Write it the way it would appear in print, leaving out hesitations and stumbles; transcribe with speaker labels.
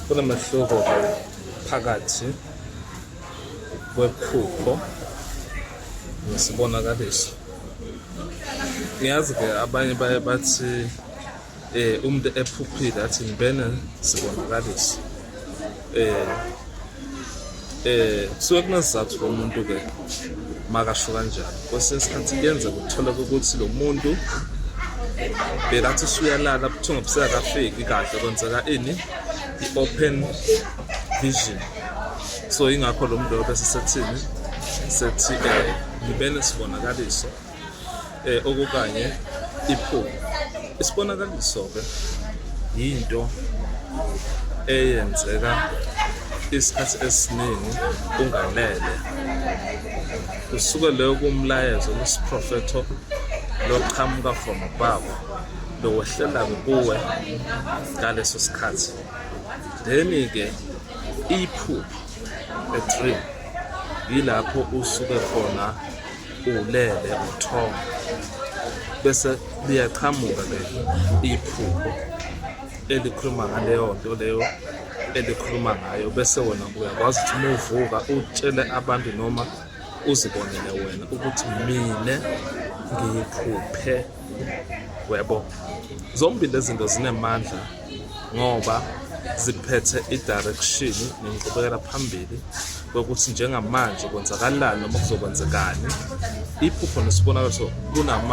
Speaker 1: Kunomehluko phakathi kwephupho nesibonakaliso. Ngiyazi-ke abanye baye bathi umuntu ephuphile athi ngibene sibonakaliso. Kusuke kunesizathu lo muntu-ke makasho kanjalo. Kwesinye isikhathi kuyenzeka uthole ukuthi lo muntu bekathi usuyalala ubuthongo busengakafiki kahle kwenzeka ini i-open vision so ingakho lo muntu loyo bese sethini sethi ngibe nesibonakaliso okukanye iphupho isibonakaliso-ke yinto eyenzeka isikhathi esiningi ungalele kusuke leyo kumlayezo lesiprofetho loqhamuka from above lowehlela kuwe ngaleso sikhathi then-ke iphupho a dream yilapho usuke khona ulele uthongo bese liyaqhamuka-ke iphupho elikhuluma ngaleyo nto leyo elikhuluma ngayo bese wena uyakwazi ukuthi uma uvuka utshele abantu noma uzibonele wena ukuthi mina ngiphuphe uyabo. Zombili lezi zinto zinemandla ngoba ziphethe i-direction nenqubekela phambili kokuthi njengamanje kwenzakalani noma kuzokwenzekani. Iphupho nesibonakaliso kunama.